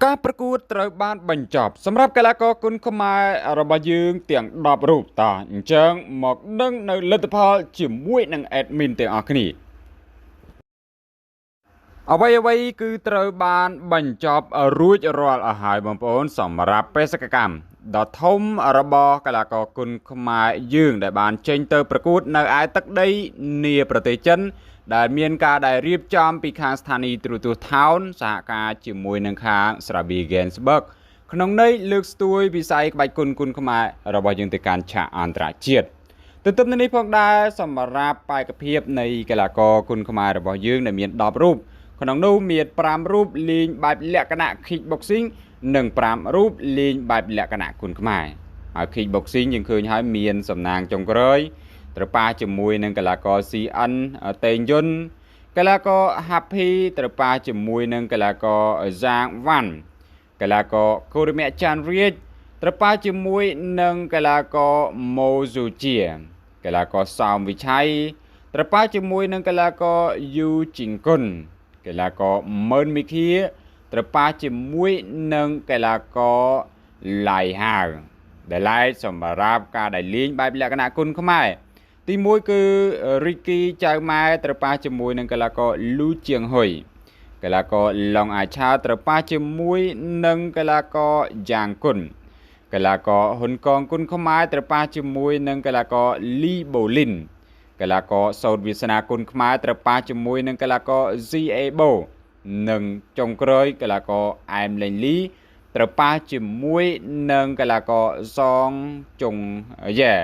ការប្រកួតត្រូវបានបញ្ចប់សម្រាប់កីឡាករគុនខ្មែររបស់យើងទាំង10រូបតោះអញ្ចឹងមកដឹងនៅលទ្ធផលជាមួយនឹង admin ទាំងអស់គ្នាអ្វីអ្វីគឺត្រូវបានបញ្ចប់រួចរាល់អស់ហើយបងប្អូនសម្រាប់បេសកកម្មដ៏ធំរបស់កីឡាករគុនខ្មែរយើងដែលបានចេញទៅប្រកួតនៅឯទឹកដីនាប្រទេសចិនដែលមានការដែលរៀបចំពីខាងស្ថានីយ៍ទូរទស្សន៍ថោនសហការជាមួយនឹងខាងស្រាប៊ី Gainsbourg ក្នុងន័យលើកស្ទួយវិស័យក្បាច់គុនគុនខ្មែររបស់យើងទៅកាន់ឆាកអន្តរជាតិទន្ទឹមនឹងនេះផងដែរសម្រាប់បេក្ខភាពនៃកីឡាករគុនខ្មែររបស់យើងដែលមាន10រូបក្នុងនោះមាន5រូបលេងបែបលក្ខណៈ kickboxing និង5រូបលេងបែបលក្ខណៈគុនខ្មែរហើយ kickboxing យើងឃើញហើយមានសំណាងចុងក្រោយត្រូវប៉ះជាមួយនឹងកីឡាករ CN តេងយុនកីឡាករ Happy ត្រូវប៉ះជាមួយនឹងកីឡាករ Zhang វ៉ាន់កីឡាករគូរមៈចាន់រាជត្រូវប៉ះជាមួយនឹងកីឡាករម៉ូស៊ូជាកីឡាករសោមវិឆ័យត្រូវប៉ះជាមួយនឹងកីឡាករយូជីងគុនកីឡាករម៉ឺនមីឃាត្រូវប៉ះជាមួយនឹងកីឡាករឡៃហាវដែលឡែកសម្រាប់ការដែលលេងបែបលក្ខណៈគុនខ្មែរទី1គឺរីគីចៅម៉ែត្រូវប៉ះជាមួយនឹងកីឡាករលូជាងហ៊ុយកីឡាករឡុងអាឆាត្រូវប៉ះជាមួយនឹងកីឡាករយ៉ាងគុនកីឡាករហ៊ុនកងគុនខ្មែរត្រូវប៉ះជាមួយនឹងកីឡាករលីបូលីនកីឡាករសោតវាសនាគុនខ្មែរត្រូវប៉ះជាមួយនឹងកីឡាករ ZA បូនិងចុងក្រោយកីឡាករអែមលេងលីត្រូវប៉ះជាមួយនឹងកីឡាករសងចុងយ៉ែ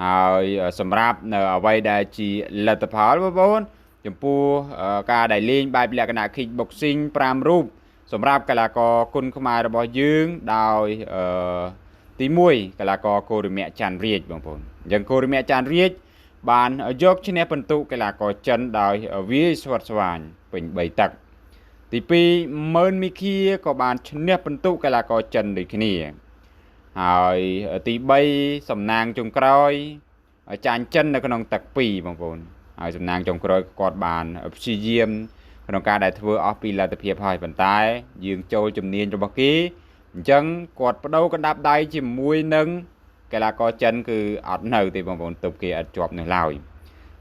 ហើយសម្រាប់នៅអ្វីដែលជាលទ្ធផលបងប្អូនចំពោះការដែលលេងបែបលក្ខណៈ kickboxing 5រូបសម្រាប់កីឡាករគុនខ្មែររបស់យើងដោយទី1កីឡាករគោរមៈច័ន្ទរាជបងប្អូនអញ្ចឹងគោរមៈច័ន្ទរាជបានយកឈ្នះពិន្ទុកីឡាករចិនដោយវាយស្វិតស្វាញពេញ3ទឹកទី2ម៉ឺនមីឃាក៏បានឈ្នះពិន្ទុកីឡាករចិនដូចគ្នាហើយទី3សំណាងចុងក្រោយចាញ់ចិននៅក្នុងទឹក2បងប្អូនហើយសំណាងចុងក្រោយគាត់បានព្យាយាមក្នុងការដែលធ្វើអស់ពីលទ្ធភាពហើយប៉ុន្តែយើងចូលជំនាញរបស់គេអញ្ចឹងគាត់បដូរកណ្ដាប់ដៃជាមួយនឹងកីឡាករចិនគឺអត់នៅទេបងប្អូនទប់គេអត់ជាប់នោះឡើយ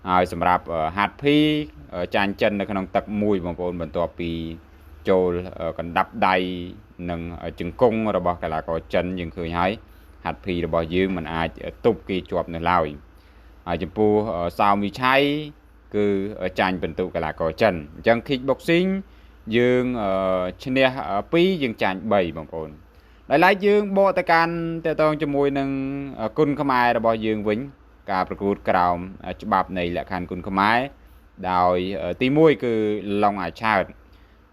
ហើយសម្រាប់ហាត់ភីចាញ់ចិននៅក្នុងទឹក1បងប្អូនបន្ទាប់ពីចូលកណ្ដាប់ដៃនិងជង្គង់របស់កីឡាករចិនយើងឃើញហើយហាត់ភីរបស់យើងមិនអាចទប់គេជាប់នៅឡើយហើយចំពោះសោមវិឆ័យគឺចាញ់ពិន្ទុកីឡាករចិនអញ្ចឹង kickboxing យើងឈ្នះ2យើងចាញ់3បងប្អូនដោយឡែកយើងបកទៅកាន់តកតងជាមួយនឹងគុនខ្មែររបស់យើងវិញការប្រកួតក្រោមច្បាប់នៃលក្ខខណ្ឌគុនខ្មែរដោយទី1គឺឡុងអាឆើត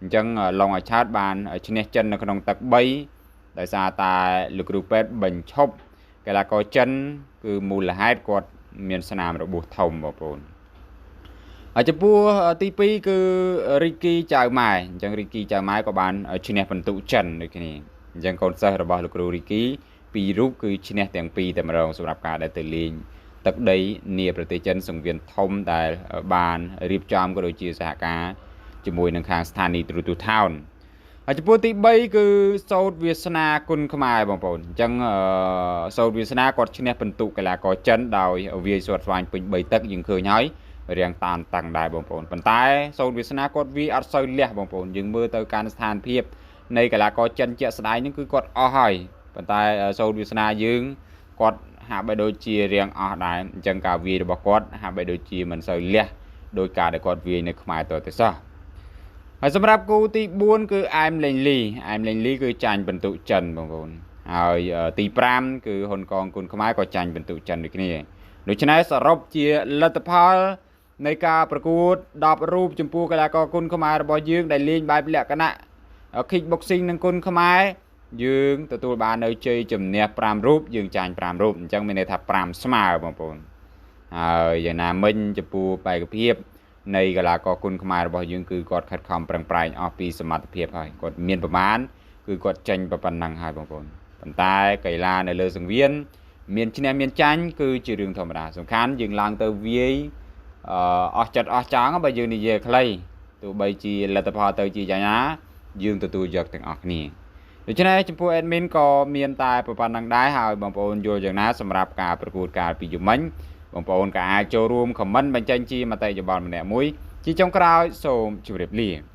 អញ្ចឹងឡុងអាឆើតបានឈ្នះចិននៅក្នុងទឹក3ដោយសារតែលោកគ្រូពេទ្យបញ្ឈប់កីឡាករចិនគឺមូលហេតុគាត់មានស្នាមរបួសធំបងប្អូនហើយចំពោះទី2គឺរីគីចៅម៉ែអញ្ចឹងរីគីចៅម៉ែក៏បានឈ្នះពិន្ទុចិនដូចគ្នាអញ្ចឹងកូនសិស្សរបស់លោកគ្រូរីគីពីររូបគឺឈ្នះទាំងពីរតែម្ដងសម្រាប់ការដែលទៅលេងទឹកដីនាប្រទេសចិនសង្វៀនធំដែលបានរៀបចំក៏ដូចជាសហការជាមួយនឹងខាងស្ថានីយ៍ទូរទស្សន៍ថោនហើយចំពោះទី3គឺសោតវាសនាគុណខ្មែរបងប្អូនអញ្ចឹងសោតវាសនាគាត់ឈ្នះពិន្ទុកីឡាករចិនដោយវាយស្វាត់ស្វាញពេញ3ទឹកយើងឃើញហើយរៀងតានតឹងដែរបងប្អូនប៉ុន្តែសោតវាសនាគាត់វាអត់សូវលះបងប្អូនយើងមើលទៅកាន់ស្ថានភាពនៃកីឡាករចិនជាក់ស្ដែងហ្នឹងគឺគាត់អស់ហើយប៉ុន្តែសោតវាសនាយើងគាត់ហាក់បីដូចជារៀងអស់ដែរអញ្ចឹងការវាយរបស់គាត់ហាក់បីដូចជាមិនសូវលះដោយការដែលគាត់វាយនៅខ្មែរតទៅសោះហើយសម្រាប់គូទី4គឺអែមលេងលីអែមលេងលីគឺចាញ់ពិន្ទុចិនបងប្អូនហើយទី5គឺហ៊ុនកងគុនខ្មែរក៏ចាញ់ពិន្ទុចិនដូចគ្នាដូច្នេះសរុបជាលទ្ធផលនៃការប្រកួត10រូបចំពោះកីឡាករគុនខ្មែររបស់យើងដែលលេងបែបលក្ខណៈ kickboxing និងគុនខ្មែរយើងទទួលបាននៅជ័យជំនះ5រូបយើងចាញ់5រូបអញ្ចឹងមានន័យថា5ស្មើបងប្អូនហើយយ៉ាងណាមិញចំពោះបេក្ខភាពនៃកីឡាករគុនខ្មែររបស់យើងគឺគាត់ខិតខំប្រឹងប្រែងអស់ពីសមត្ថភាពហើយគាត់មានប្រមាណគឺគាត់ចេញប៉ុណ្ណឹងហើយបងប្អូនប៉ុន្តែកីឡានៅលើសង្វៀនមានឈ្នះមានចាញ់គឺជារឿងធម្មតាសំខាន់យើងឡើងទៅវាយអស់ចិត្តអស់ចង់បើយើងនិយាយខ្លីទោះបីជាលទ្ធផលទៅជាយ៉ាងណា យើងទទួលយកទាំងអស់គ្នាដូច្នេះចំពោះ admin ក៏មានតែប៉ុណ្្នឹងដែរហើយបងប្អូនយល់យ៉ាងណាសម្រាប់ការប្រកួតកាលពីយប់មិញបងប្អូនក៏អាចចូលរួម comment បញ្ចេញជាមតិយោបល់ម្នាក់មួយជាចុងក្រោយសូមជម្រាបលា។